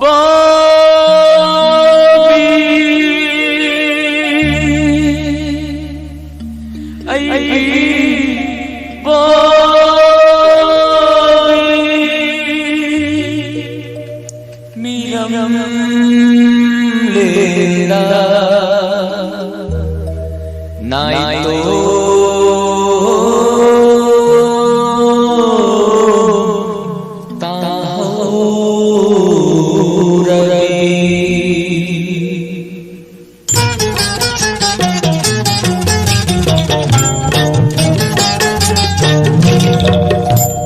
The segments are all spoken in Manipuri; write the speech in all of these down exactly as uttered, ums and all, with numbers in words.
ꯕꯣꯕꯤ, ꯑꯩ ꯕꯣꯕꯤ, ꯃꯤꯔꯝ ꯂꯦꯂꯥ ꯅꯥꯏꯇꯣ ꯇꯥꯍꯧꯔꯕꯤ꯫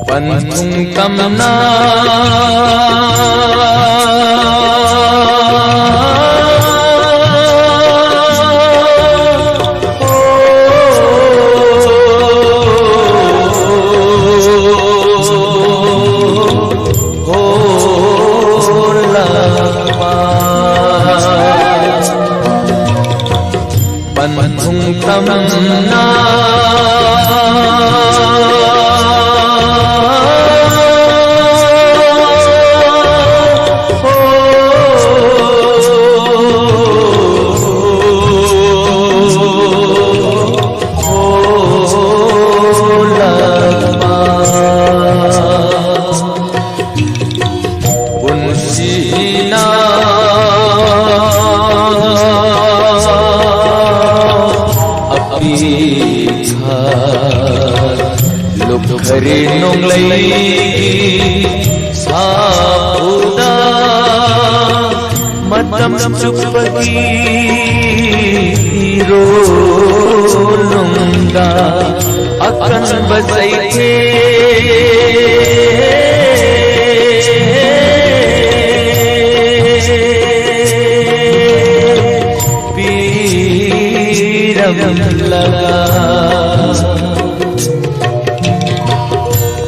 ꯄꯟꯊꯨꯡ ꯇꯝꯅ ꯄꯟꯊꯨꯡ ꯇꯝꯅ ꯄꯨꯟꯁꯤꯅ ꯑꯄꯤꯛꯄ ꯂꯨꯞꯈ꯭ꯔꯦ ꯅꯣꯡꯂꯩꯒꯤ ꯁꯥꯐꯨꯗ꯫ ꯃꯇꯝ ꯆꯨꯞꯄꯒꯤ ꯏꯔꯣꯜꯅꯨꯡꯗ ꯑꯀꯟꯕ ꯆꯩꯊꯦꯡ ꯄꯤꯔꯝꯂꯒ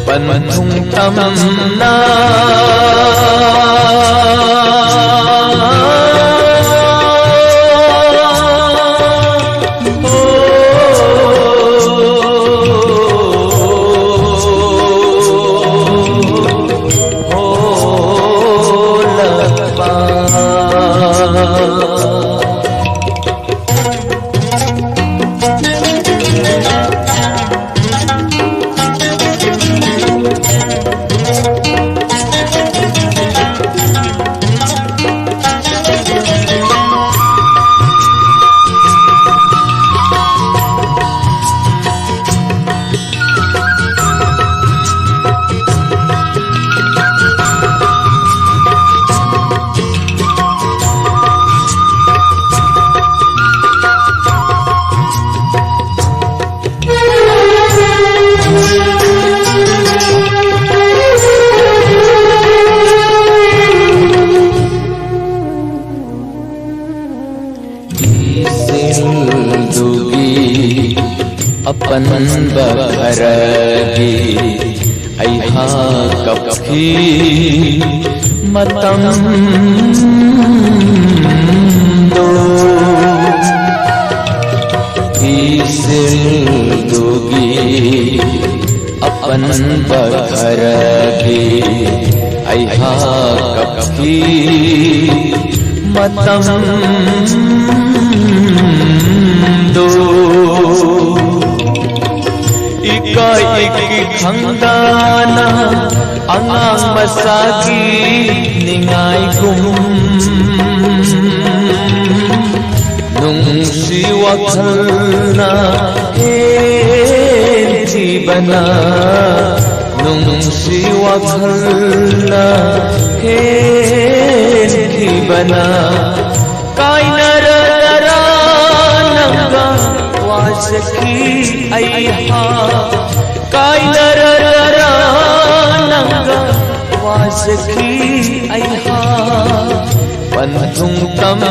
ꯄꯟꯊꯨꯡ ꯇꯝꯅ ꯑꯄꯟꯕ ꯈꯔꯒꯤ ꯑꯩꯍꯥꯛ ꯀꯞꯈꯤ꯫ ꯃꯇꯝꯗꯣ ꯏꯁꯤꯜꯗꯨꯒꯤ ꯑꯄꯟꯕ ꯈꯔꯒꯤ ꯑꯩꯍꯥꯛ ꯀꯞꯈꯤ꯫ ꯃꯇꯝꯗꯣ ꯏꯀꯥꯏ ꯏꯀꯤ ꯈꯪꯗꯅ ꯑꯉꯥꯡ ꯃꯆꯥꯒꯤ ꯅꯤꯡꯉꯥꯏꯒꯨꯝ ꯅꯨꯡꯁꯤ ꯋꯥꯈꯜꯅ ꯍꯦꯟꯈꯤꯕꯅ, ꯅꯨꯡꯁꯤ ꯋꯥꯈꯜꯅ ꯍꯦꯟꯈꯤꯕꯅ, ꯀꯥꯏꯅꯔꯗꯔꯥ ꯅꯪꯒ ꯋꯥꯖꯈꯤ ꯑꯩꯍꯥꯛ, ꯀꯥꯏꯅꯔꯗꯔꯥ ꯅꯪꯒ ꯋꯥꯖꯈꯤ ꯑꯩꯍꯥꯛ꯫ ꯄꯟꯊꯨꯡ ꯇꯝ